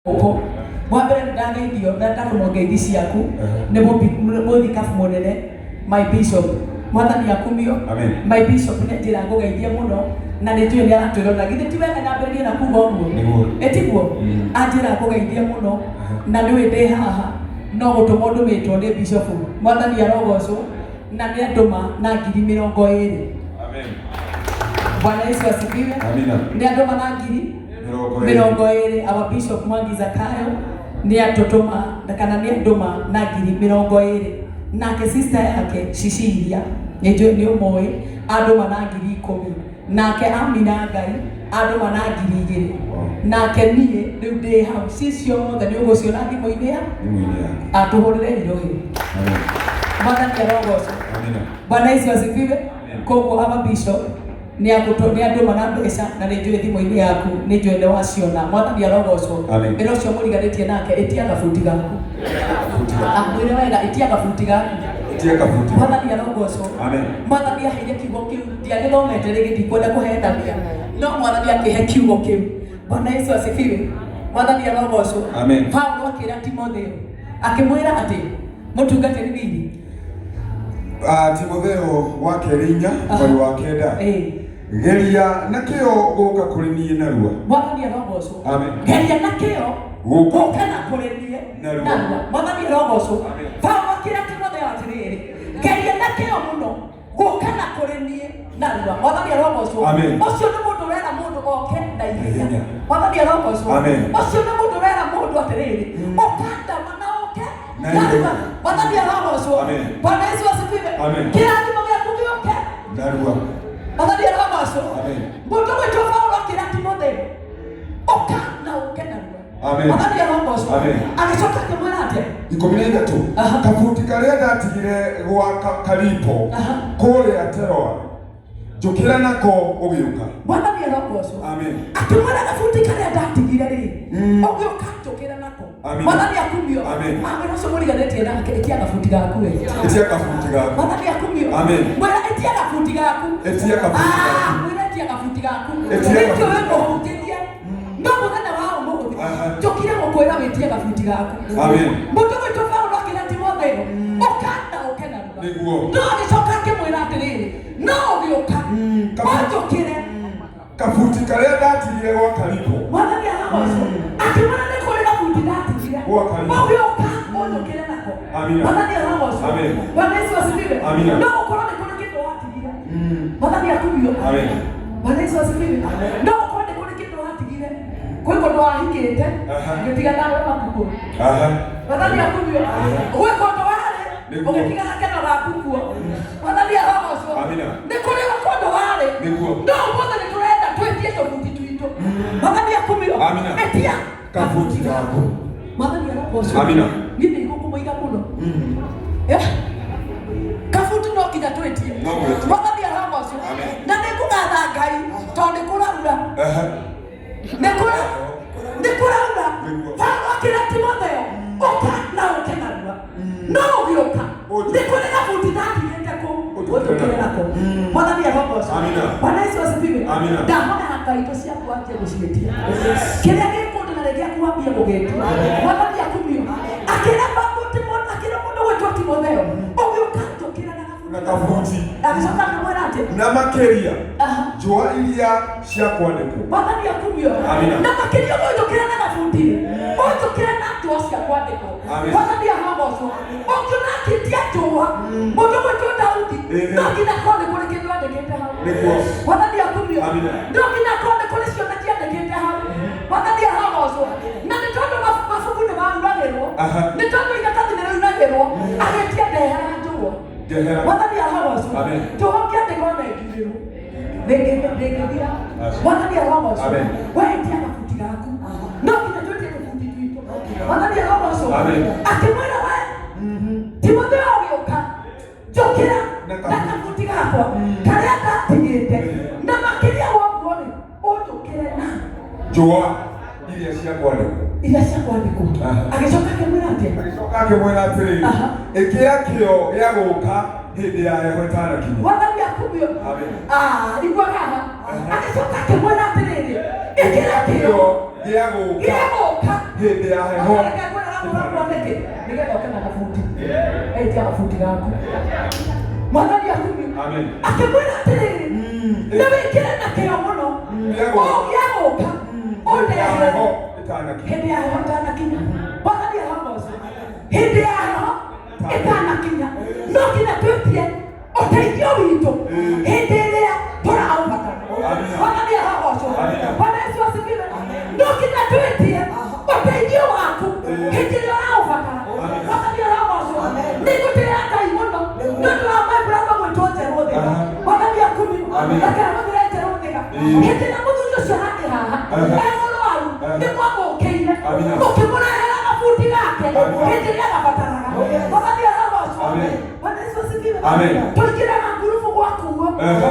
Gũkũ wa mbere nĩ ndageithio na ndatũmwo ngeithi ciaku nĩ mũthikabu mũnene, my bishop, Mwathani akumio. Amen. My bishop nĩ njĩra ngũgeithie mũno na nĩ njũĩ nĩ aratwĩrorera. Githĩ ti wega nyambĩrĩrie na kuga ũguo? Nĩguo. Ĩtiguo? Anjĩra ngũgeithie mũno na nĩũĩ ndĩ haha no gũtũmwo ndũmĩtwo nĩ bishop. Mwathani arogocwo na nĩ andũma na 20,000. Amen. Bwana Yesu asifiwe. Amina. Nĩ andũma na ngiri 20. 20. Our Bishop Mwangi Zakayo nĩ atũtũma kana nĩ andũma na 20,000. Nake sister yake Cecilia, nĩ njũĩ nĩ ũmũĩ, andũma na 10,000. Nake Amina Ngai andũma na 2,000. Nake niĩ rĩu ndĩ hau, ci ciothe nĩ ũgũciona thimũ-inĩ ya Thimũ-inĩ yaku. Atũhũrĩre irohĩ. Amen. Mwathani arogocwo. Amina. Bwana Yesu asifiwe. Koguo our bishop nĩ agũtũ nĩ andũma na mbeca na nĩ njũĩ thimũ-inĩ yaku nĩ njũĩ nĩ waciona. Mwathani arogocwo. Amen. Ĩra ũcio mũriganĩtie nake, ĩtia gabuti gaku. Amwĩre wega, ĩtia gabuti gaku. Ĩtia kabuti. Mwathani arogocwo. Amen. Mwathani aheire kiugo kĩu, ndiagĩthomete rĩngĩ, ndikwenda kũhetania, no Mwathani akĩhe kiugo kĩu. Bwana Yesu asifiwe. Mwathani arogocwo. Amen. Paulo akĩra Timotheo, akĩmwĩra atĩ mũtungatĩri riri. Ah, Timotheo wa kerĩ 4 mweri wa 9. Geria na kĩyo gũka kũrĩ niĩ narua. Mwathani arogocwo. Amen. Geria na kĩyo Gũka. gũka na kũrĩ niĩ Narua. narua. Mwathani arogocwo. Amen. Paulo akĩra Timotheo atĩrĩrĩ, geria na kĩyo mũno gũka na kũrĩ niĩ narua. Mwathani arogocwo. Amen. Ũcio nĩ mũndũ ũrera mũndũ oke na ihenya. Ihenya. Mwathani arogocwo. Amen. Ũcio nĩ mũndũ ũrera mũndũ atĩrĩrĩ, ũkandama na oke Na ihenya. narua. Mwathani arogocwo. Amen. Bwana Yesu asifiwe. Amen. Kĩrathimo gĩaku gĩũke. Narua. Mwathani arogocwo. Amen. Mũndũ gwĩtwo Paulo akĩra Timotheo, ũka na ũke narua. Amen. Mwathani arogocwo. Amen. Agĩcoka akĩmwĩra atĩa? 13. Kabuti karĩa ndatigire gwa Karipo kũrĩa Teroa, njũkĩra nako ũgĩũka. Mwathani arogocwo. Amen. Akĩmwĩra gabuti karĩa ndatigire rĩ, ũgĩũka njũkĩra nako. Amen. Mwathani akumio. Amen. Amwĩra ũcio mũriganĩtie nake, ĩtia gabuti gaku we. Ĩtia kabuti gaku. Mwathani akumio. Amen. Mwĩra ĩtia gabuti gaku. Ĩtia kabuti Ah, gaku. mwĩra ĩtia gabuti gaku. Ĩtia Nĩkĩo kabuti wĩ gaku. mũhunjĩrie no mũthenya wa ũmũthĩ njũkire gũkwĩra wĩtie gabuti gaku. Amen. Mũndũ gwĩtwo Paulo akĩra Timotheo, ũka na ũke narua. Nĩguo. No agĩcoka akĩmwĩra atĩrĩrĩ, no ũgĩũka ũnjũkĩre. Kabuti karĩa ndatigire gwa Karipo. Mwathani arogocwo. Akĩmwĩra nĩ kũrĩ gabuti ndatigire, Gwa Karipo. ũgĩũka ũnjũkĩre nako. Amina. Mwathani arogocwo. Amen. Bwana Yesu asifiwe. Amina. No gũkorwo nĩ kũrĩ kĩndũ watigire. Mwathani akumio. Amen. Bwana Yesu asifiwe. No gũkorwo nĩ kũrĩ kĩndũ watigire, kwĩ kũndũ wahikĩte ũgĩtiga nawe makuku. Mwathani akumio. Gwĩ kũndũ warĩ Nĩguo. ũgĩtiga gakeno gaku kuo. Mwathani arogocwo. Amina. Nĩ kũrĩ kũndũ warĩ. Nĩguo. No ũmũthĩ nĩ tũrenda twĩtie tũbuti twitũ. Mwathani akumio. Amina. Ĩtia Kabuti gaku. Mwathani arogocwo. Amina. Niĩ nĩ igũkũmũiga mũno. Kabuti no nginya twĩtie. No gwĩtia. Mwathani arogocwo. Amen. Na nĩ ngũgatha Ngai tondũ nĩ kũraura. Nĩ kũra nĩ kũraura. Nĩguo. Paulo akĩra Timotheo, ũka na ũke narua. No ũgĩũka nĩ kũrĩ gabuti ndatigĩte kũu ũnjũkĩre nako. Mwathani arogocwo. Amina. Bwana Yesu asifiwe. Amina. Ndahoya Ngai indo ciaku wanjie gũciĩtia, kĩrĩa gĩkũndũ na rĩngĩ wambie gũgĩtia. Mwathani akumio. Akĩra Paulo akĩra mũndũ gwĩtwo Timotheo, ũgĩũka njũkĩra na gabuti. Na kabuti. Agĩcoka akĩmwĩra atĩ Na makĩria njũa iria cia kwandĩkwo. Mwathani akumio. Amina. Na makĩria ũnjũkĩre na gabuti, ũnjũkĩre na njũa cia kwandĩkwo. Amen. Mwathani arogocwo. Ũngĩona akĩtia njũa mũndũ gwĩtwo Daudi, no nginya akorwo nĩ kũrĩ kĩndũ andĩkĩte hau. Nĩguo. Mwathani akumio. Amina. No nginya akorwo nĩ kũrĩ cioneki andĩkĩte hau. Mwathani arogocwo. Na nĩ tondũ mabuku nĩ maruragĩrwo, nĩ tondũ iratathi nĩ rĩuragĩrwo, agĩtia ndehera njũa. Ndehera. Mwathani arogocwo. Amen. Njũa ũngĩandĩkwo na ĩngirĩrwo ndĩngĩthira. Amen. Mwathani arogocwo. Amen. Wetia gabuti gaku, no nginya twĩtie tũbuti twitũ. Mwathani arogocwo. Amen. Akĩmwĩra we Timotheo, ũgĩũka njũkĩra Na na kabuti. kabuti gakwa karĩa ndatigĩte, na makĩria woguo rĩ, ũnjũkĩre na Njũa iria cia kwandĩkwo. Iria cia kwandĩkwo. Agĩcoka akĩmwĩra atĩa? Agĩcoka akĩmwĩra atĩrĩrĩ, ĩkĩra kĩyo gĩa gũka hĩndĩ ya heho ĩtanakinya. Mwathani akumio. Amen. Ah, igua haha, agĩcoka akĩmwĩra atĩrĩrĩ, ĩkĩra kĩyo. Kĩyo. Gĩa gũka Gĩa gũka. Hĩndĩ ya heho. Reke ngwĩre ũragũra nĩkĩ? Nĩgetha ũke na gabuti. Ĩtia gabuti gaku. Mwathani akumio. Amen. Akĩmwĩra atĩrĩrĩ, nĩ wĩkĩre na kĩyo mũno. Gĩa gũka. O gĩa gũka. Hĩndĩ ya Ũndehere. heho ĩtanakinya. Hĩndĩ ya heho ĩtanakinya. Mwathani arogocwo. Hĩndĩ ya heho ĩtanakinya. No nginya twĩtie ũteithio witũ hĩndĩ ĩrĩa tũraũbatara. Amina. Mwathani arogocwo. Amina. Bwana Yesu asifiwe. No nginya twĩtie ũteithio waku hĩndĩ ĩrĩa ũraũbatara. Amina. Mwathani arogocwo. Nĩngũtĩĩa Ngai mũno nĩ ũndũ wa my brother gwĩtwo Njerũ Thĩga. Aha. Mwathani akumio. Amina. Reke hũthĩre Njerũ Thĩga. Hĩndĩ ĩrĩa mũthuri ũcio ararĩ haha Aha. e mũrwaru Aha. nĩ mwamũkĩire Amina. mũkĩmũrehera gabuti gake Amina. hĩndĩ ĩrĩa agabataraga. Mwathani arogocwo. Amen. Bwana Yesu asifiwe. Amen. Tũingĩraga ngurubu gwakuo. Aha.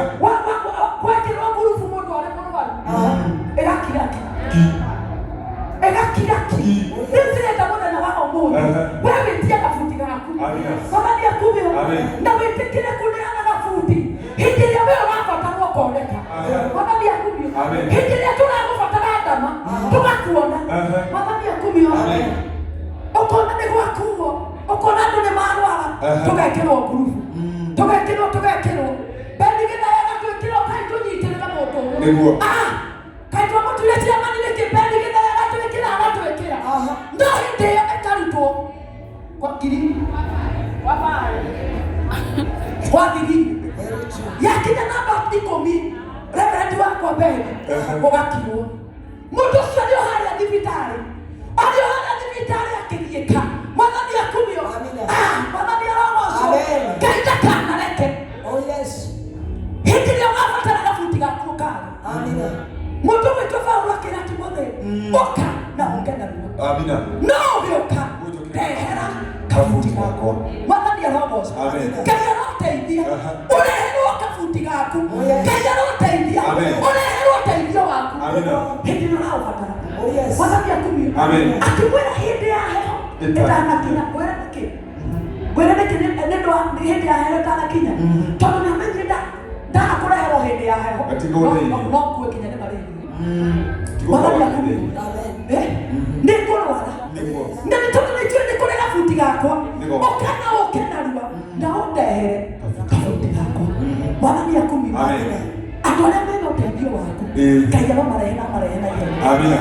Gwekĩrwo ngurubu mũndũ arĩ mũrwaru ĩgakira ki ĩgakira ki rĩu ndĩrenda mũthenya wa ũmũthĩ Aha. we wĩtie gabuti gaku. Amina. Mwathani akumio. Amen. Na wĩtĩkĩre kũneana gabuti hĩndĩ ĩrĩa we ũrabatarwo ũkoneka. Aha. Mwathani akumio. Amen. Hĩndĩ ĩrĩa tũragũbatara ndama tũgakuona. Aha. Mwathani akumio. Amen. Ũkona nĩ gwakuo, ũkona andũ nĩ marwara, Aha. tũgekĩrwo ngurubu, tũgekĩrwo tũgekĩrwo Beni gĩthaya gatwĩkĩrwo kaĩ tũnyitĩrĩre mũndũ ũyũ. Nĩguo. Ah, kaĩ twamũtuire chairman nĩkĩ? Beni gĩthaya gatwĩkĩra agatwĩkĩra, no hĩndĩ ĩyo ĩkarutwo kwa ngiri kwa thiri yakinya namba 10 reverend wakwa Beni Aha. ũgakirwo mũndũ ũcio arĩ o harĩa thibitarĩ, arĩ o harĩa thibitarĩ akĩgiĩka. Mwathani akumio. Amina. Ah, Mwathani arogocwo. Amen. Ngai ndakanareke Oh yes. hĩndĩ ĩrĩa ũgabatara gabuti gaku ũkaga. Amina. Mũndũ gwĩtwo Paũlũ akĩra Timotheo, ũka na ũke narua. Amina. No ũgĩũka Ũnjũkĩre. ndehera kabuti gakwa. Mwathani arogocwo. Amen. Ngai aroteithia Aha. ũreherwo kabuti gaku. Oh, yes. Ngai aroteithia Amen. ũreherwo ũteithio waku Amina. hĩndĩ ĩrĩa ũraũbatara. Oh yes. Mwathani akumio. Amen. Akĩmwĩra hĩndĩ ya heho Ĩtanakinya. ĩtanakinya. Ngwĩre nĩkĩ? Ngwĩre nĩkĩ nĩ ũndũ wa nĩ hĩndĩ ya heho ĩtanakinya, tondũ nĩ amenyire ndakũreherwo hĩndĩ ya heho Atiga ũteithio. no kue kinya nĩ marĩria. Tiga Mwathani ũhoro wa akumio. Amen. Nĩ ngũrwara Nĩguo. na nĩ tondũ nĩ njũĩ nĩ kũrĩ gabuti gakwa. Nĩguo. Ũka na ũke narua na ũndehere kabuti gakwa. Mwathani akumio. Amen. Andũ arĩa mena ũteithio waku, Ĩĩ. Ngai aromarehe na amarehe na ihenya. Amina.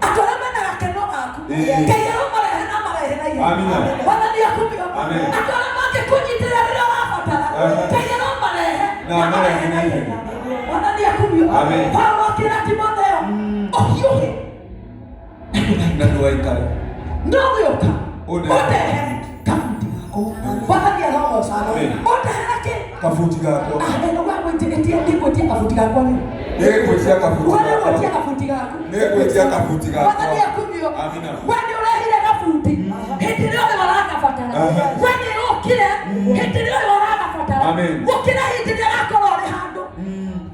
Andũ arĩa mena gakeno gaku, Ĩĩ. Ngai aromarehe na amarehe na ihenya. Amina. Mwathani akumio. Amen. Andũ arĩa mangĩkũnyitĩrĩra rĩrĩa ũrabatara, Aha. Ngai aromarehe Na amarehe na ihenya. Mwathani akumio. Amen. Paulo akĩra Timotheo, ũhiũhe Na ndũgaikare. no gĩũka Ũndehere. ũndehere kabuti gakwa. Mwathani arogocwo. Amen. Ũndehere kĩ? Kabuti gakwa. Nĩngwĩtia kabuti gakwa rĩu. Nĩngwĩtia kabuti We nĩngwĩtia gakwa. kabuti gaku. Nĩngwĩtia kabuti gakwa. Mwathani akumio. Amina. We nĩ ũrehire gabuti hĩndĩ ĩrĩa ũrĩ ũragabatara. Aha. We nĩ ũkire hĩndĩ ĩrĩa ũrĩ ũragabatara, Amen. gũkĩra hĩndĩ ĩrĩa gakorwo ũrĩ handũ.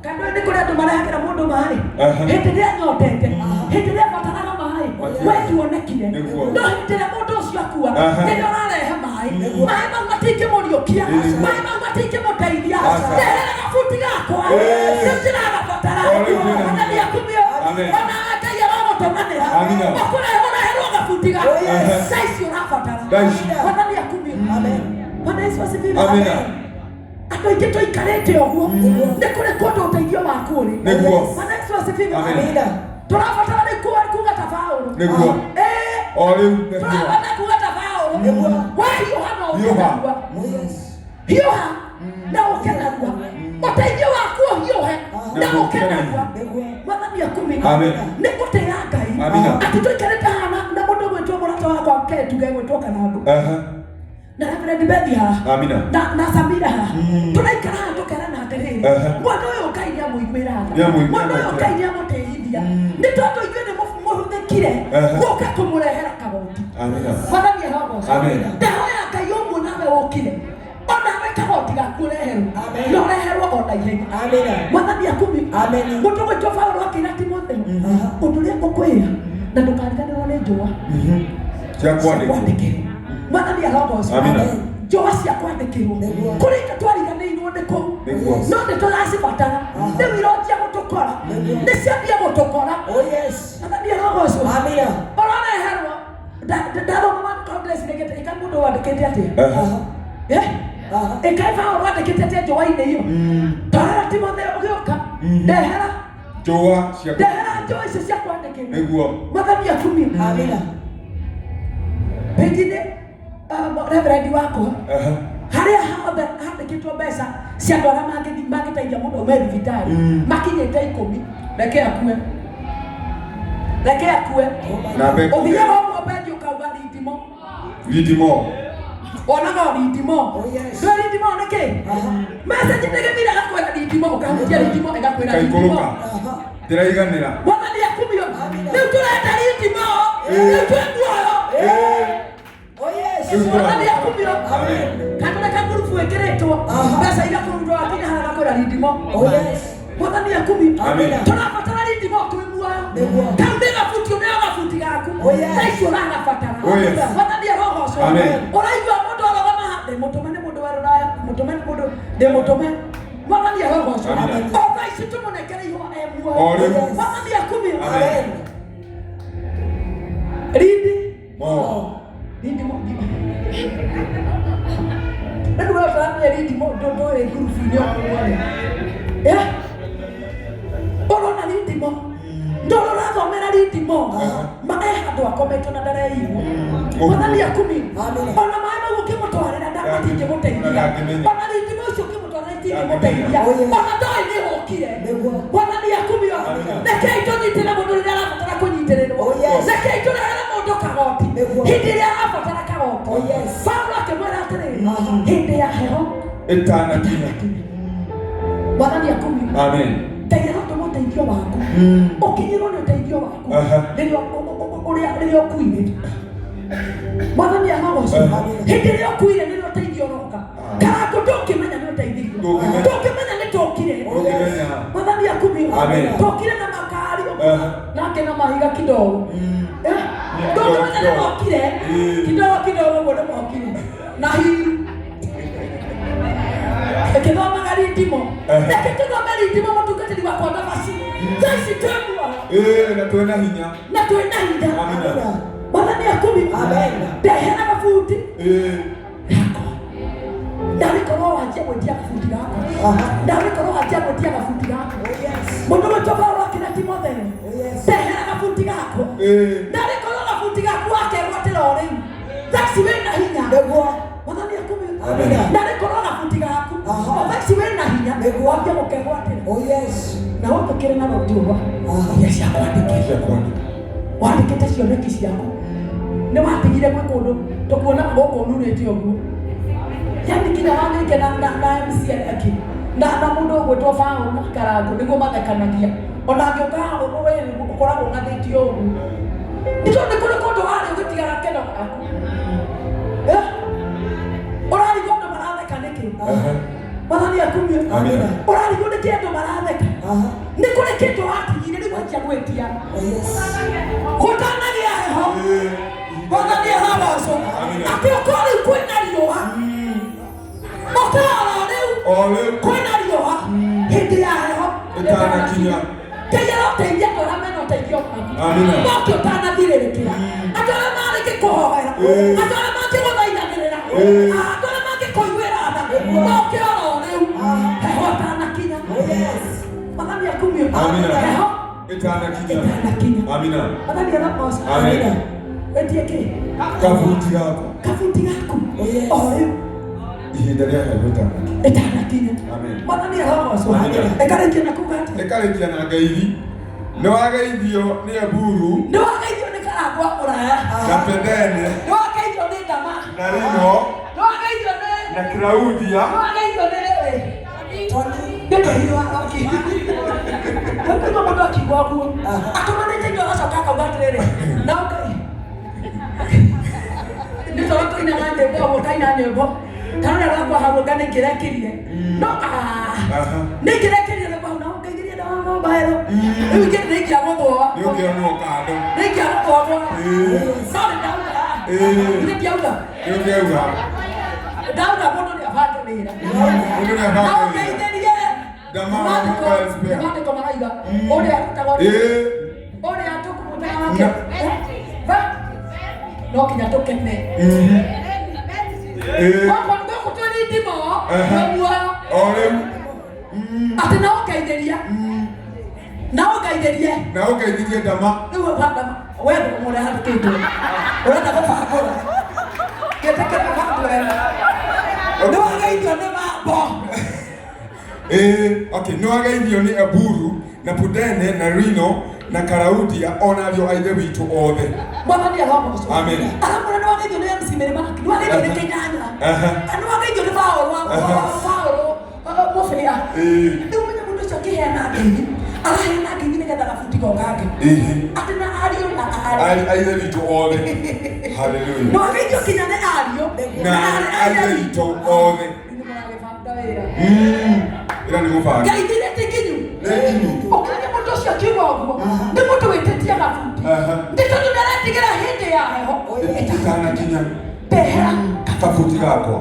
Kandũ nĩ kũrĩ andũ marehagĩra mũndũ maĩ Aha. hĩndĩ ĩrĩa anyotete, hĩndĩ ĩrĩa abataraga maĩ Matirĩ. we tuonekire, Nĩguo. no hĩndĩ ĩrĩa mũndũ ũcio akua Aha. nĩrĩo ũrarehe maĩ. Maĩ mau matingĩmũriũkia, Ĩĩ. maĩ mau matingĩmũteithia. Aca. Ndehera gabuti gakwa, Ĩĩ. rĩu ndĩragabatara. O rĩu ndĩna- Mwathani akumio. Amen. Ona Ngai aragũtũmanĩra Amina. ũkũrehe ũreherwo gabuti gaku Oh, yes. thaa ici ũrabatara. Thaa ici. Mwathani akumio. Amen. Bwana Yesu asifiwe. Amina. Andũ aingĩ tũikarĩte ũguo nĩ kũrĩ kũndũ ũteithio waku ũrĩ. Nĩguo. Bwana Yesu asifiwe. Amen. Amina. Tũrabatara rĩu kuga ta Paũlũ. Nĩguo. Ĩĩ. O rĩu nĩguo. Tũrabatara kuga ta Paũlũ. Nĩguo. Wehiũha na ũke Hiũha. narua. Oh yes. Hiũha na ũke narua, ũteithio waku ũhiũhe na ũke narua. Nĩguo. Mwathani akumio. Amen. Nĩ gũtĩĩa Ngai Amina. atĩ tũikarĩte haha na mũndũ gwĩtwo mũrata wakwa Ketu gegwĩtwo Kanangũ Aha. na Reverend Bethi haha Amina. na Samira haha, tũraikara haha tũkerana atĩrĩrĩ, Aha. mwana ũyũ Ngai nĩamũiguĩra tha, Nĩamũiguĩra mwana ũyũ tha. Ngai nĩamũtĩithia nĩ tondũ ithuĩ nĩ mũhũthĩkire Aha. gũka kũmũrehera kagoti. Amina. Mwathani arogocwo. Amen. Ndahoya Ngai ũmwe nawe wokire onawe kagoti gaku ũreherwo Amen. na ũreherwo ona ihenya. Amina. Mwathani akumio. Amen. Mũndũ gwĩtwo Paũlũ akĩra Timotheo, ũndũ ũrĩa ngũkwĩra na ndũkariganĩrwo nĩ njũa Cia kwandĩkwo. Kwandĩkĩrwo. Mwathani arogocwo. Amina. Njũa cia kwandĩkĩrwo. Nĩguo. Kũrĩ indo twariganĩirwo nĩ kũu. Nĩguo. No nĩ tũracibatara rĩu ironjia gũtũkora nĩ ciambia gũtũkora. Oh yes. Mwathani arogocwo. Amina. Ũrareherwo ndathoma maandĩko ndĩrecirĩgĩte ĩka mũndũ wandĩkĩte atĩa. Aha. Eh? Aha. Ĩka Paũlũ wandĩkĩte atĩa njũa-inĩ iyo. Torera Timotheo ũgĩũka ndehera Njũa cia ndehera njũa icio cia kwandĩkĩrwo. Nĩguo. Mwathani akumio. Amina. Pengine reverend wakwa Aha. harĩa hothe handĩkĩtwo mbeca cia andũ arĩa mangĩteithia mũndũ aume thibitarĩ makinyĩte 10 reke akue, reke akue. Na mbeca. Ũthiaga ũguo bengi ũkauga rindimo. Read more. Wonaga o rindimo. Oh, yes. Ndũĩ rindimo nĩ kĩ? Message ndĩgĩthire gakwĩra rindimo, ũkahutia rindimo ĩgakwĩra rindimo. Ĩkaikũrũka. Ndĩraiganĩra. Mwathani akumio. Rĩu tũrenda rindimo, rĩu twĩ muoyo. Oh yes. Rĩu tũra- Mwathani akumio. Amen. Katũreka ngurubu ĩkĩrĩtwo mbeca igakũrutwo wakinya harĩa gakwĩra rindimo. Oh yes. Mwathani akumio. Amen. Tũrabatara rindimo twĩ muoyo. Nĩguo. Kau nĩ gabuti ũneo gabuti gaku. Oh, yes. Thaa ici ũragabatara. Oh, yes. Mwathani arogocwo. Amen. Ũraigua mũndũ arogama haha, ndĩ mũtũme nĩ mũndũ wa rũraya, mũtũme nĩ mũndũ, ndĩ mũtũme. Mwathani arogocwo. Amen. O thaa ici tũmũnengere ihũa e muoyo. O rĩu. Mwathani akumio. Amen. Rindi. More. Rindi mo. Rĩu we ũtaramenya rindi mo ndũĩ ngurubu-inĩ o ũguo. Eh? Ũrona rindi mo. Ndũrĩ ũrathomera rindi mo. Ma e handũ akometwo na ndareigua. Mwathani akumio. Amen. Ona maĩ mau ũkĩmũtwarĩra matingĩmũteithia. Ndangĩmenya. Ona rindi mo ũcio ũkĩmũtwarĩra itingĩmũteithia. Oh, yes. Ona ndoĩ nĩ wokire. Nĩguo. Mwathani akumio. Amen. Rekei tũnyitĩre mũndũ rĩrĩa arabatara kũnyitĩrĩrwo. Oh, yes. Rekei tũrehere mũndũ kagoti Nĩguo. hĩndĩ ĩrĩa arabatara kagoti. Oh, yes. Paulo akĩmwĩra atĩrĩrĩ, Aha. hĩndĩ ya heho Ĩtanakinya. Mwathani akumio. Amen. Ngai arotũma ũteithio waku ũkinyĩrwo nĩ ũteithio waku Aha. rĩrĩa ũrĩa rĩrĩa ũkuire. Mwathani arogocwo. Aha. Hĩndĩ ĩrĩa ũkuire nĩrĩo ũteithio ũroka. Karangũ ndũngĩmenya nĩ ũteithirio. Ndũngĩmenya. Ndũngĩmenya nĩ tũkire. Ndũngĩmenya. Mwathani akumio. Amen. Tũkire na makari Aha. nake na mahiga kidogo. Eh? Ndũngĩmenya nĩ mokire kidogo kidogo ũguo nĩ mokire na hihi ĩkĩthomaga rindimo. Reke tũthome rindimo mũtungatĩri wakwa Ndabaci. Thaa ici twĩ muoyo Ĩĩ, na twĩna hinya. na twĩna hinya. Amina. Mwathani akumio. Amen. Ndehera gabuti Ĩĩ. gakwa. Ndarĩkorwo wanjia gwĩtia gabuti gakwa. Aha. Ndarĩkorwo wanjia gwĩtia gabuti gakwa. Oh yes. Mũndũ gwĩtwo Paũlũ akĩra Timotheo, Oh yes. ndehera gabuti gakwa. Ĩĩ. Ndarĩkorwo gabuti gaku wakerwo atĩra o rĩu. Thaa ici wĩna hinya. Nĩguo. Mwathani akumio. Amen. Ndarĩkorwo gabuti gaku. Aha. O thaa ici wĩna hinya. Nĩguo. Wambia gũkerwo atĩra. Oh yes. Na gũkũ kĩrĩ na rũnjũa Aha. iria cia kwandĩkĩrwo. Cia kwandĩka. Wandĩkĩte cioneki ciaku. Nĩ watigire gwĩ kũndũ tũkuonaga gũkũ ũnurĩte ũguo. Yani kinya wangĩke na MC arĩa na na mũndũ ũgwĩtwo Paũlũ na Karangũ nĩguo mathekanagia. Ona angĩũka haha we ũkoragwo ũng'athĩtio ũguo. Nĩ tondũ nĩ kũrĩ kũndũ warĩ ũgĩtiga gakeno gaku. Eh? Ũrarigwo andũ maratheka nĩkĩ? Aha. Mwathani akumio. Amina. Ũrarigwo nĩkĩ andũ maratheka? Aha. Nĩ kũrĩ kĩndũ watigire rĩu wanjia gwĩtia. Oh yes. Gũtanagĩa heho. Ĩĩ. Mwathani arogocwo. Amina. Atĩ ũkorwo rĩu kwĩna riũa. Ũkorwo rĩu O rĩu. kwĩna riũa hĩndĩ ya heho Ĩtanakinya. Ngai aroteithia andũ arĩa mena ũteithio waku. Amina. Moke ũtanathirĩrĩkĩra. Andũ arĩa marĩngĩkũhoera. Ĩĩ. Andũ arĩa mangĩgũthaithanĩrĩra. Ĩĩ. Andũ arĩa mangĩkũiguĩra tha. Moke oro rĩu heho ĩtanakinya. Oh yes. Mwathani akumio. Amina. Heho Ĩtanakinya. ĩtanakinya. Amina. Mwathani arogocwo. Amen. Wetie kĩ? Kabuti gakwa. Kabuti gaku. Oh, yes. O rĩu Ihinda rĩa heho ĩtanakinya. ĩtanakinya. Amen. Mwathani arogocwo. Amina. Ĩkarĩkia na kuga atĩa? Ĩkarĩkia na ngeithi. Nĩ wageithio nĩ Eburu Nĩ wageithio nĩ Karangũ wa mũraya. na Pedene Nĩ wageithio nĩ Ndama. na Rino Nĩ wageithio nĩ na Claudia nĩ wageithio nĩ rĩrĩ. Tony. Nĩ Tony wa Rocky. Nĩkũigua mũndũ akiuga ũguo. Atũmanĩte indo agacoka akauga atĩrĩrĩ, na ũkai. Nĩ toro tũinaga nyĩmbo ũguo kaina nyĩmbo. Tarora rwakwa hau anga nĩingĩrekirie. No ah. Aha. Nĩingĩrekirie rwakwa hau na ũngeithĩrie ndawa mobile. Rĩu ingĩ nĩingĩagũthũa. Nĩ ũkĩonwo kando. Nĩingĩagũthũa. Ĩĩ. No nĩ ndauga. Ĩĩ. Nĩ ndiauga. Nĩ ũkĩauga. Ndauga mũndũ nĩ abange wĩra. Mũndũ nĩ Na abanga wĩra. ũngeithĩrie. Ndama Maandĩko mobile spare. maandĩko maraiga ũrĩa arutagwo Ĩĩ. ũrĩa tũkũmũtaga wake. No kinya tũkene. Ĩĩ. Gũkũ gũkũ twĩ ndimo Aha. twĩ muoyo. O rĩu. Atĩ na ũngeithĩrie. Na ũngeithĩrie. Na ũngeithirie ndama. Rĩu ũkanda we ndũmũre handĩkĩtwo. Ũrenda gũbangũra. Gĩtĩkĩra ũbangũre. Nĩ wageithio nĩ mambo. Ĩĩ, okay, nĩ wageithio nĩ Eburu na Pudene na Rino na Karaudia ona ariũ a ithe witũ othe. Mwathani arogocwo. Amen. Aramwĩra nĩ wageithio nĩ MC Mary Mark, nĩ wageithio nĩ Kĩnyanya. Aha. Nĩ wageithio nĩ Paũlũ Aha. Paũlũ Mũbĩa. Ĩĩ. Rĩu menya mũndũ ũcio akĩheana ngeithi, araheana ngeithi nĩgetha gabuti gokange. Ĩĩ. Atĩ na ariũ na aarĩ. A ithe witũ othe. Hallelujah. Nĩ wageithio kinya nĩ ariũ Na aarĩ a ithe witũ othe. Nĩ mũragĩbanga wĩra. Ĩra nĩ mũbango. Ngeithi nĩ ti nginyu. Nĩ nginyu. Ũkĩona mũndũ ũcio akiuga ũguo, nĩ mũndũ wĩtĩtie gabuti. Aha. Nĩ tondũ nĩaretigĩra hĩndĩ ya heho. Ĩtanakinya Ndehera. kabuti gakwa.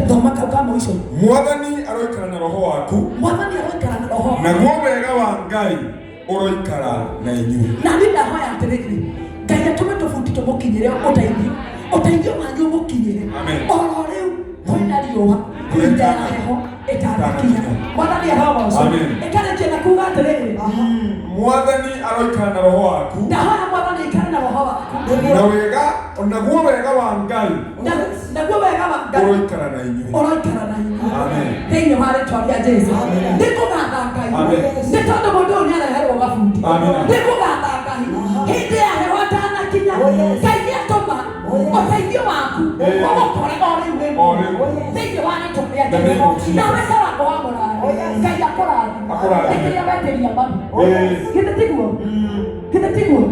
Thoma kau ka mũico. Mwathani aroikara na roho waku. Mwathani aroikara na roho. Naguo wega wa Ngai ũroikara na inyuĩ. Na niĩ ndahoya atĩrĩrĩ, Ngai atũme tũbuti tũmũkinyĩre ũteithio. Ũteithio wanyu ũmũkinyĩre. Amen. Oro rĩu kwĩna riũa, ihinda ya heho ĩtanakinya. Mwathani arogocwo. Amen. Ĩkarĩkia na kuuga atĩrĩrĩ, Mwathani aroikara na roho waku. ndahoya Mwathani aikare na roho waku. Na wega, naguo wega wa Ngai Naguo wega wa Ngai ũroikara na inyuĩ. ũroikara na inyuĩ. Amen. Thĩinĩ wa rĩtwa rĩa Jesũ. Amen. Nĩ kũgatha Ngai. Amen. Nĩ tondũ mũndũ ũyũ nĩareherwo gabuti. Amen. Nĩ kũgatha Ngai. Hĩndĩ ya heho ĩtanakinya, Oh, yes. Ngai nĩatũma Oh, yes. ũteithio waku Eh. ũgũkore o rĩu wĩ O rĩu. Thĩinĩ wa rĩtwa rĩa The name Jesũ. of Jesus. Nawe Karango wa mũraya, Oh, yes. Ngai akũrathime. Akũrathime. Nĩ kĩrĩa wetĩria mami. Eh. Githĩ tiguo? Githĩ tiguo?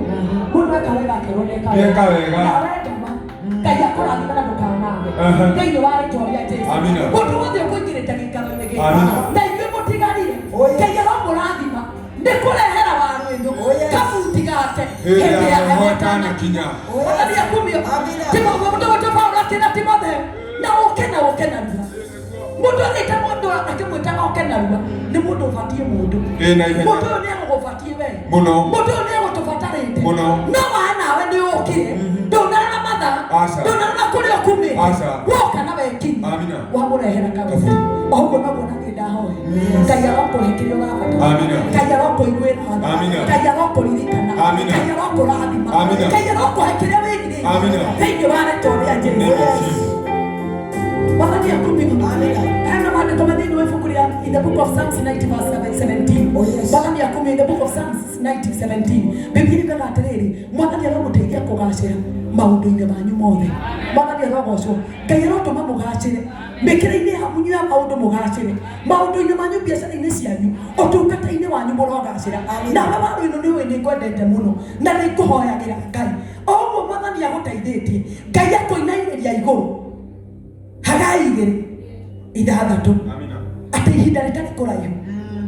Mũndũ eka wega akerwo nĩeka Nĩeka wega. Nawe ndama, Ngai akũrathime na ndũkanage. Aha. Thĩinĩ wa rĩtwa rĩa Jesũ. Amina. Mũndũ wothe ũkũingĩrĩte gĩikaro-inĩ gĩkĩ. Amina. Na inyuĩ mũtigarire. Oh, yes. Ngai aromũrathima. Nĩ kũrehera waru ĩno. Oh, yes. Kabuti gake. Hĩndĩ Hĩndĩ ya ya heho heho ĩtanakinya. Oh, yes. Mwathani akumio. Amina. Mũndũ wĩtwo Paũlũ akĩra Timotheo, na ũke na ũke narua. Mũndũ athĩte mũndũ akĩmwĩtaga ũke narua, nĩ mũndũ ũbatiĩ mũndũ. Ĩ na ihenya. Mũndũ ũyũ nĩegũgũbatiĩ we. Mũno. Mũndũ ũyũ nĩegũtũbatarĩte. Mũno. No wa nawe nĩ ũkire. Ndũnarora mathaa. Aca. Ndũnarora kũrĩa ũkumĩte. Aca. Woka na wekinya. Amina. Wamũrehera kabuti. Kabuti. O ũguo noguo naniĩ ndahoya. Ngai arokũhe kĩrĩa ũrabatara. Amina. Ngai arokũiguĩra tha. Amina. Ngai arokũririkana. Amina. Ngai arokũrathima. Amina. Ngai arokũhe kĩrĩa wĩrirĩirie. Amina. Thĩinĩ wa rĩtwa rĩa Jesũ. Name of Jesus. Mwathani akumio. Amina. Hena maandĩko me thĩinĩ wa ibuku rĩa in the book of Psalms 90 verse 17. Oh, yes. Mwathani akumio in the book of Psalms 90 17. Biblia yugaga atĩrĩrĩ, Mwathani aromũteithia kũgacĩra maũndũ-inĩ manyu mothe. Mwathani arogocwo. Ngai arotũma mũgacĩre mĩkĩre-inĩ yanyu ya maũndũ mũgacĩre maũndũ-inĩ manyu biacara-inĩ cianyu ũtungata-inĩ wanyu mũrogacĩra. Amina. Nawe waru ĩno nĩ ũĩ nĩ ngwendete mũno na nĩ ngũhoyagĩra Ngai o ũguo Mwathani agũteithĩtie Ngai akũinainĩria igũrũ hagai igĩrĩ ithathatũ Amina. atĩ ihinda rĩtarĩ kũraihu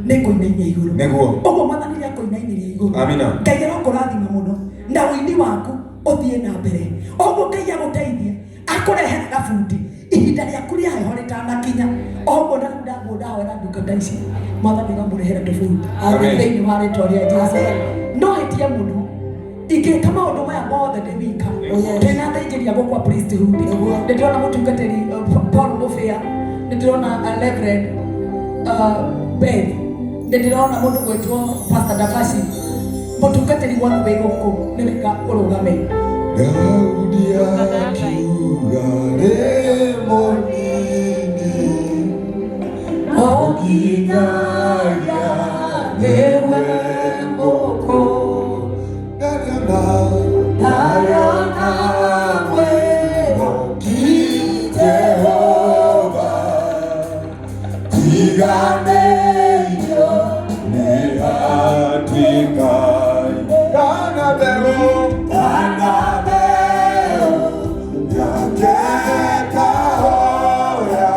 nĩ ngũinainia igũrũ. Nĩguo. Ũguo Mwathani nĩ akũinainĩria igũrũ. Amina. Ngai arokũrathima mũno na ũini waku ũthiĩ na mbere. Ũguo Ngai agũteithia akũrehera gabuti ihinda rĩaku rĩa heho rĩtanakinya. Ũguo na ndaguo ndahoera ndungata ici Mwathani aramũrehera tũbuti Amen. thĩinĩ wa rĩtwa rĩa Jesũ. Amen. No hĩtie mũno ingĩka maũndũ maya mothe ndĩ wika. Oh, yes. Ndĩna athĩnjĩri a gũkũ a priesthood. Nĩguo. Nĩ ndĩrona mũtungatĩri Paul Mũbĩa, nĩ ndĩrona Reverend Beth, nĩ ndĩrona mũndũ gwĩtwo Pastor Davashi. Mũtungatĩri wothe wĩ gũkũ nĩ wega ũrũgame. Daudi akiuga rĩ mũnini O nginyagia nĩwe mũkũũ. Ndariona Ndariona mwĩhoki Jehova tiganĩirio nĩ hatĩka-inĩ. Kana mbeũ kana mbeũ yake kahoya.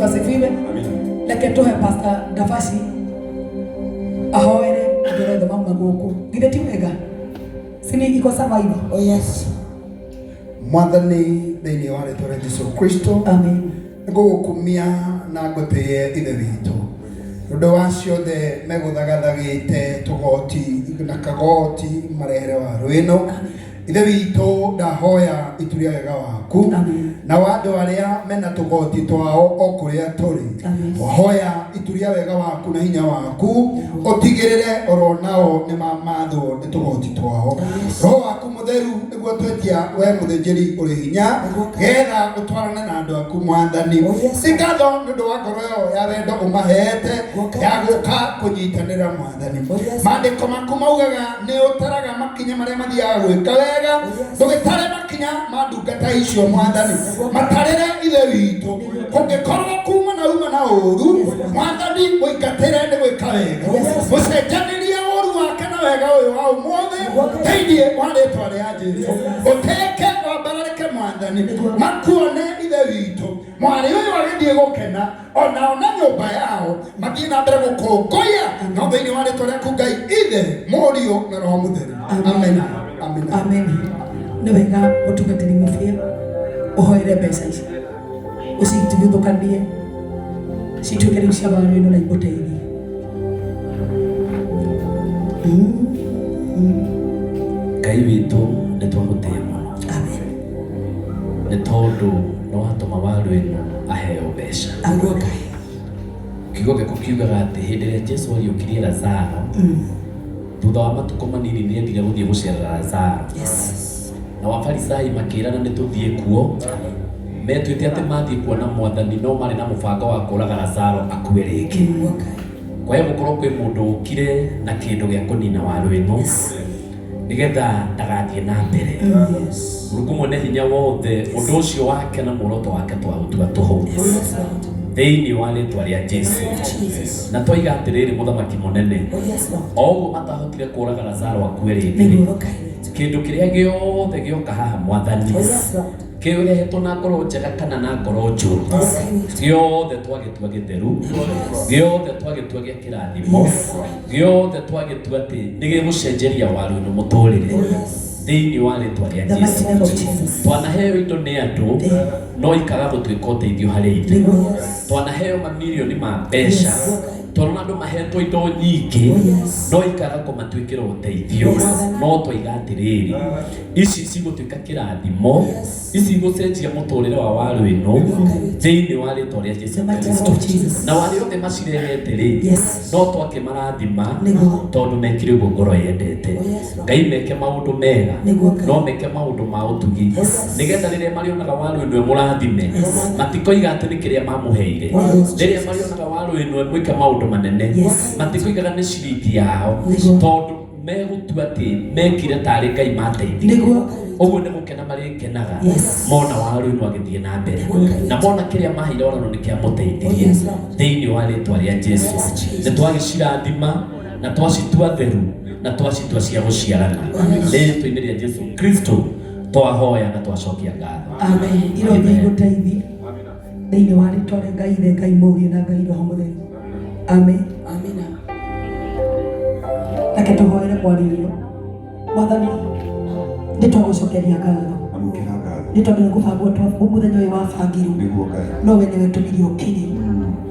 Asifiwe. Amina. Reke tũhe Pastor Ndavaci ahoere andũ arĩa othe mauma gũkũ. Githĩ ti wega? Sini iko sawa hivyo? Oh yes. Mwathani thĩinĩ wa rĩtwa rĩa Jesu Kristo, Amen. ngũgũkumia na ngũtĩe Ithe witũ ũndũ wa ciothe megũthagathagĩte tũgoti na kagoti marehere waru ĩno. Ithe witũ, ndahoya ituria wega waku Amen. na wa andũ arĩa mena tũgoti twao o kũrĩa tũrĩ. Amen. Hoya ituria wega waku na hinya waku ũtigĩrĩre oro nao nĩ mamathwo nĩ tũgoti twao. Roho waku mũtheru nĩguo twetia we mũthĩnjĩri ũrĩ hinya getha ũtwarane na andũ aku Mwathani. Oh, yes. Nĩ ngatho nĩ ũndũ wa ngoro ĩyo ya wendo ũmahete ya gũka kũnyitanĩra Mwathani. Oh, yes. Maandĩko maku maugaga nĩ ũtaraga makinya marĩa mathiaga gwĩka wega, Oh, yes. ndũgĩtare makinya ma ndungata icio Mwathani, matarĩre Ithe witũ. Kũngĩkorwo kuma na uma na ũru, Mwathani mũingatĩre nĩ gwĩka wega, mũcenjanĩrie ũru wake na wega ũyũ wa ũmũthĩ thĩinĩ wa rĩtwa rĩa Jesu. Ũtĩke wambararĩke Mwathani, makuone Ithe witũ. Mwarĩ ũyũ agĩthiĩ gũkena onao na nyũmba yao mathiĩ na mbere gũkũngũiya no thĩinĩ wa rĩtwa rĩaku Ngai Ithe, Mũriũ na Roho Mũtheru. Amen. Amen. Amen. Nĩ wega mũtungatĩri mũbĩa ũhoere mbeca ici ũcituthũkanie cituĩke rĩu cia waru ĩno na igũteithie. Ngai witũ, nĩ twagũtĩĩa mũno. Amen. Nĩ tondũ nĩ watũma waru ĩno aheo mbeca. Aguo Ngai. Kiugo gĩaku kiugaga atĩ hĩndĩ ĩrĩa Jesu ariũkirie Lazaro, thutha wa matukũ manini nĩ endire gũthiĩ gũcerera Lazaro. Yes. Na wafarisai makĩrana nĩ tũthiĩ kuo, metuĩte atĩ mathiĩ kuona Mwathani no marĩ na mũbango wa kũraga Lazaro akue rĩngĩ. Nĩguo Ngai. Kwahe gũkorwo kwĩ mũndũ ũkire na kĩndũ gĩa kũnina waru ĩno nĩgetha ndagathiĩ na mbere. Yes. Mũrungu mwene hinya wothe, ũndũ ũcio wake na muoroto wake twaũtua tũhũ Oh yes, Lord. thĩinĩ wa rĩtwa rĩa Jesu. Jesus. Na twoiga atĩrĩrĩ, mũthamaki mũnene, Oh yes, Lord. o ũguo matahotire kũraga Lazaro akue rĩngĩ rĩ, Nĩguo Ngai witũ. kĩndũ kĩrĩa gĩothe gĩoka haha Mwathani, Oh yes, Lord. kĩrehetwo na ngoro njega kana na ngoro njũru, Ngai witũ. gĩothe twagĩtua gĩtheru, gĩothe twagĩtua gĩa kĩrathimo, gĩothe twagĩtua atĩ nĩ gĩgũcenjeria waru ĩno mũtũrĩre thĩinĩ wa rĩtwa rĩa The mighty Jesu. name of Jesus. Twanaheo indo nĩ andũ no ikaga gũtuĩka ũteithio harĩ ithuĩ. Twanaheo mamirioni ma mbeca, twanona andũ mahetwo indo nyingĩ no ikaga kũmatuĩkĩra ũteithio. No twaiga atĩrĩrĩ, ici cigũtuĩka kĩrathimo, ici igũcenjia mũtũrĩre wa waru ĩno thĩinĩ wa rĩtwa rĩa Jesu The mighty name Kristo. of Jesus. Na arĩa othe macirehete rĩ, Yes. no twakĩmarathima Nĩguo. tondũ mekire ũguo ngoro yendete. Ngai meke maũndũ mega, Nĩguo Ngai. no meke maũndũ ma ũtugi, nĩgetha rĩrĩa marĩonaga waru ĩno ĩmũrathime matikoiga atĩ nĩ kĩrĩa mamũheire. Rĩrĩa marĩonaga waru ĩno ĩmwĩke maũndũ manene Yes. matikoigaga nĩ ciringi yao, Nĩguo. tondũ megũtua atĩ mekire tarĩ Ngai mateithirie. Nĩguo. Ũguo nĩ gũkena marĩkenaga Yes. mona waru ĩno agĩthiĩ na mbere, na mona kĩrĩa maheire onano nĩ kĩamũteithirie thĩinĩ wa rĩtwa rĩa Jesu. Nĩ twagĩcirathima na twacitua theru na twacitua cia gũciarana rĩtwa-inĩ rĩa Jesu Kristo twahoya na twacokia ngatho. Amen. Irothiĩ igũteithie thĩinĩ wa rĩtwa rĩa Ngai Ithe, Ngai Mũriũ na Ngai Roho Mũtheru. Amen. Amina. Reke tũhoere mwarĩ ũyũ. Mwathani, nĩ twagũcokeria ngatho Amũkĩra ngatho. nĩ tondũ nĩ gũbangwo mũthenya ũyũ wabangirwo, Nĩguo Ngai. no we nĩwe tũmire ũkinye.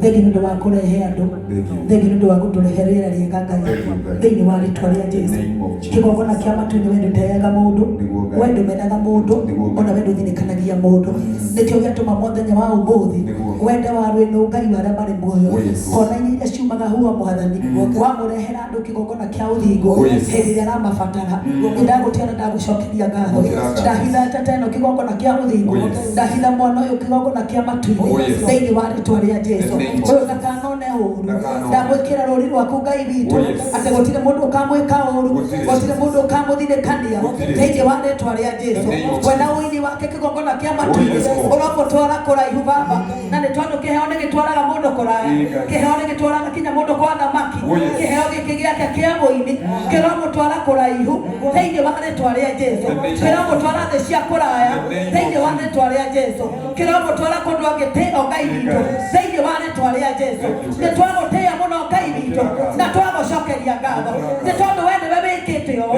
Thengi nĩ ũndũ wa kũrehe andũ, Thank you. thengi nĩ ũndũ wa gũtũrehe rĩera rĩega Ngai, Thank you, Ngai. thĩinĩ wa rĩtwa rĩa Jesu. name of Jesus. Kĩgongona kĩa matu-inĩ, we ndũteaga mũndũ, Nĩguo Ngai. we ndũmenaga mũndũ, Nĩguo Ngai. ona we ndũthinĩkanagia mũndũ. Nĩkĩo gĩatũma mũthenya wa ũmũthĩ Nĩguo. wende wa rwĩnũ Ngai wa arĩa marĩ muoyo, Oh, yes. kona-inĩ iria ciumaga huo Mwathani, wamũrehera andũ kĩgongona kĩa ũthingu Oh, yes. hĩndĩ ĩrĩa aramabatara. Nĩ ndagũtĩa na ndagũcokeria ngatho. Amũkĩra ngatho. Ndahitha njata ĩno kĩgongona kĩa ũthingu, Oh, yes. ndahitha mwana ũyũ kĩgongona kĩa matu-inĩ Oh, yes. thĩinĩ wa rĩtwa rĩa Jesu. In the name of Ũyũ ndakanone ũru, Ndakanone. ndamwĩkĩra rũri rwaku Ngai witũ, Oh, yes. atĩ gũtirĩ mũndũ ũkamwĩka ũru, Gũtirĩ. gũtirĩ mũndũ ũkamũthinĩkania Gũtirĩ. thĩinĩ wa rĩtwa rĩa Jesu. In the name of We na ũini wake kĩgongona kĩa matu-inĩ Oh, yes, Lord. ũramũtwara kũraihu Baba, na nĩ tondũ kĩheo nĩ gĩtwaraga mũndũ kũraya, Ĩĩ, Ngai. kĩheo nĩ gĩtwaraga kinya mũndũ kwa thamaki. Oh, yes. Kĩheo gĩkĩ gĩake kĩa mũini kĩromũtwara kũraihu thĩinĩ wa rĩtwa rĩa Jesu, kĩromũtwara thĩ cia kũraya thĩinĩ wa rĩtwa rĩa Jesu, kĩromũtwara kũndũ angĩtĩo Ngai witũ thĩinĩ wa rĩtwa rĩa Jesu. Nĩ twagũtĩĩa mũno Ngai witũ na twagũcokeria ngatho nĩ tondũ we nĩwe wĩkĩte ũũ.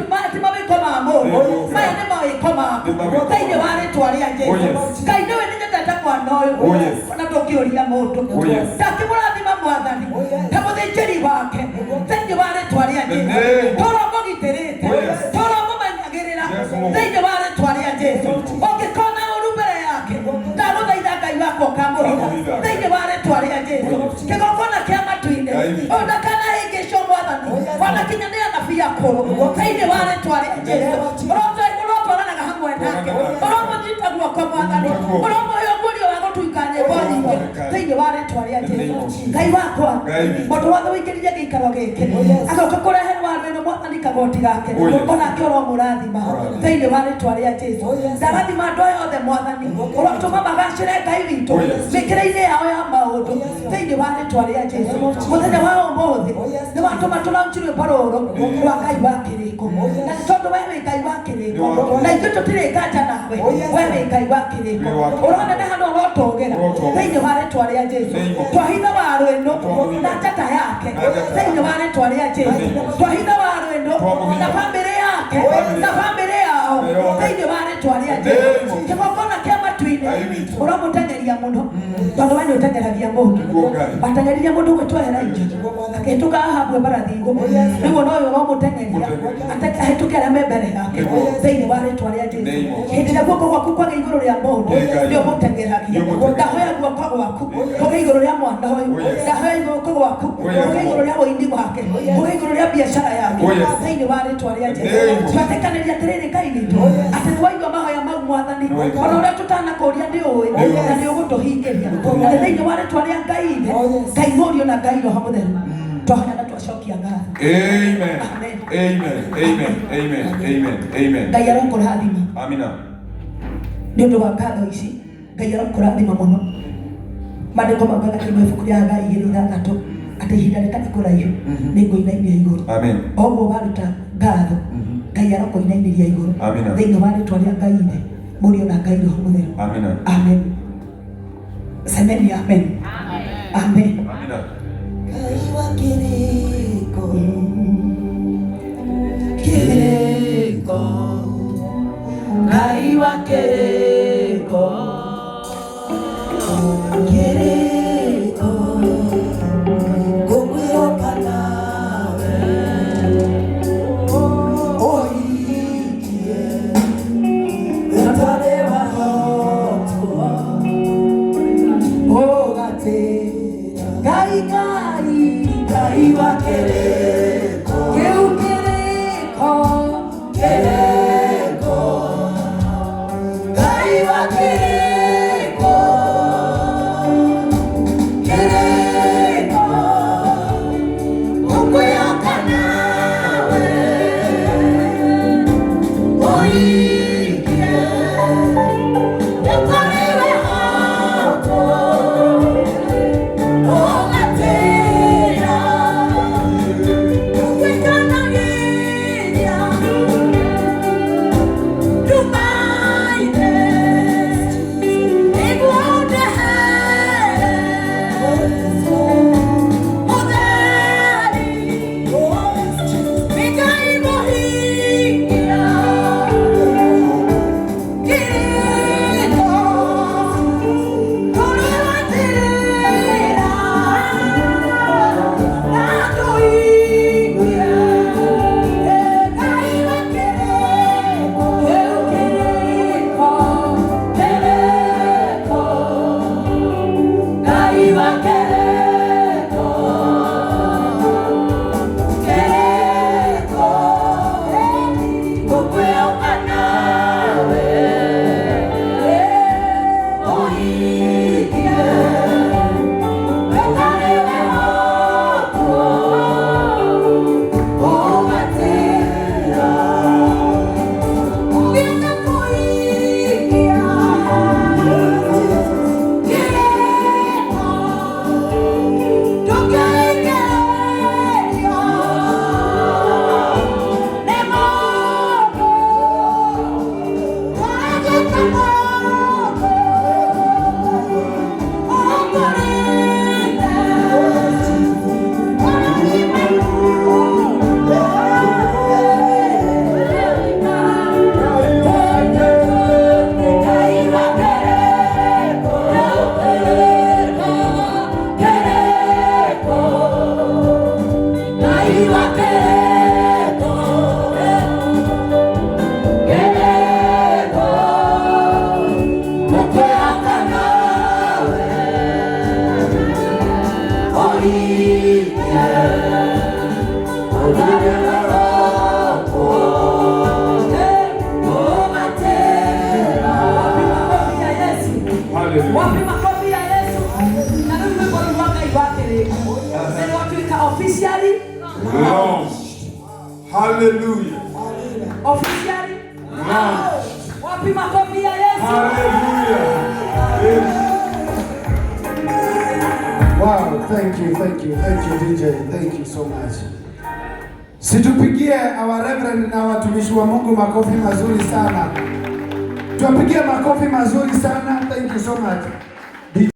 Maya ti mawĩko ma mũndũ, maya nĩ mawĩko maku thĩinĩ wa rĩtwa rĩa Jesu. Ngai nĩwe nĩ nyendete mwana ũyũ ona ndũngĩũria mũndũ, ndakĩmũrathima Mwathani ta mũthĩnjĩri wake thĩinĩ wa rĩtwa rĩa Jesu, tũromũgitĩrĩte, tũromũmenyagĩrĩra thĩinĩ wa rĩtwa rĩa Jesu. Ũngĩkona ũru mbere yake, ndagũthaitha Ngai wakwa ũkamũhitha thĩinĩ wa rĩtwa rĩa Jesu. Kĩgongona kĩa matu-inĩ ũyũ ndakanahĩngĩcwo Mwathani, ona kinya nĩ anabii akũrũ thĩinĩ wa rĩtwa rĩa Jesu. Ũrotwaranaga hamwe nake, ũromũnyita guoko Mwathani, ũromũhe ũguũrio wa gũtuĩka nyĩmbo nyingĩ thĩinĩ wa rĩtwa rĩa Jesu. Ngai wakwa, mũndũ wothe ũingĩrire gĩikaro gĩkĩ agoka kũrehe waru ĩno Mwathani kagoti gake, onake ũromũrathima thĩinĩ wa rĩtwa rĩa Jesu. Ndarathima andũ aya othe Mwathani, ũrotũma magacĩre Ngai witũ mĩkĩre-inĩ yao ya maũndũ thĩinĩ wa rĩtwa rĩa Jesu. Mũthenya wa ũmũthĩ nĩ watũma tũlaunch rwĩmbo rũrũ rwa Ngai wa kĩrĩko, na nĩ tondũ we wĩ Ngai wa kĩrĩko na ithuĩ tũtirĩ nganja nawe, we wĩ Ngai wa kĩrĩko. Ũroneneha na ũrotũgĩra thĩinĩ wa rĩtwa rĩa Jesu. Twahitha waru ĩno na njata yake thĩinĩ wa rĩtwa rĩa Jesu. Twahitha waru ĩno na bamĩrĩ yake na bamĩrĩ yao thĩinĩ wa rĩtwa rĩa Jesu. Kĩgongona kĩa matu-inĩ ũramũteng'eria mũno tondũ we nĩ ũteng'eragia mũndũ, wateng'eririe mũndũ gwĩtwo Elijah akĩhĩtũka Ahabu mbarathi igũrũ, rĩu ona ũyũ ũramũteng'eria ahĩtũke arĩa me mbere yake thĩinĩ wa rĩtwa rĩa Jesu. Hĩndĩ ĩrĩa guoko gwaku kwagĩa igũrũ rĩa mũndũ nĩ ũmũteng'eragia. Ndahoya guoko gwaku kũgĩe igũrũ rĩa mwana ũyũ, ndahoya guoko gwaku kũgĩe igũrũ rĩa ũini wake, kũgĩe igũrũ rĩa biacara yake thĩinĩ wa rĩtwa rĩa Jesu. Twetĩkanĩria atĩrĩrĩ Ngai witũ atĩ nĩ waigua mahoya mau Mwathani, ona ũrĩa tũtanakũria nĩ ũĩ na nĩ ũgũtũhingĩria, na nĩ thĩinĩ wa rĩtwa rĩa Ngai Ithe, Ngai Mũriũ na Ngai Roho Mũtheru twahoya na twacokia ngatho. Amen. Amen. Amen. Amen. Amen. Amen. Ngai arokũrathima. Amina. Nĩ ũndũ wa ngatho ici Ngai arokũrathima mũno. Maandĩko maugaga thĩinĩ wa ibuku rĩa Hagai 2:6 atĩ ihinda rĩtarĩ kũraihu nĩ ngũinainia igũrũ. Amen. Oguo waruta ngatho Ngai arokũinainĩria igũrũ thĩinĩ wa rĩtwa rĩa Ngai Ithe, Mũriũ na Ngai Roho Mũtheru. Amina. Amen. Semeni amen. Amen. Amina. Ngai wa kĩrĩko, kĩrĩko, Ngai wa kĩrĩko, kĩrĩko, ngũkwĩhoka nawe ũhingie ũtarĩ wahotwo ũgatĩra Ngai Ngai Ngai wa kĩrĩko, kĩu kĩrĩko, kĩrĩko, Ngai wa kĩrĩko, kĩrĩko, ngũkwĩhoka nawe ũhingie ũtarĩ wahotwo ũgatĩra Launched. Hallelujah. Officially Launched. wapi makofi ya Yesu? Hallelujah. Yes. Wow, thank you, thank you, thank you DJ, thank you so much. Situpigie our reverend na watumishi wa Mungu makofi mazuri sana. Tuwapigie makofi mazuri sana. Thank you so much.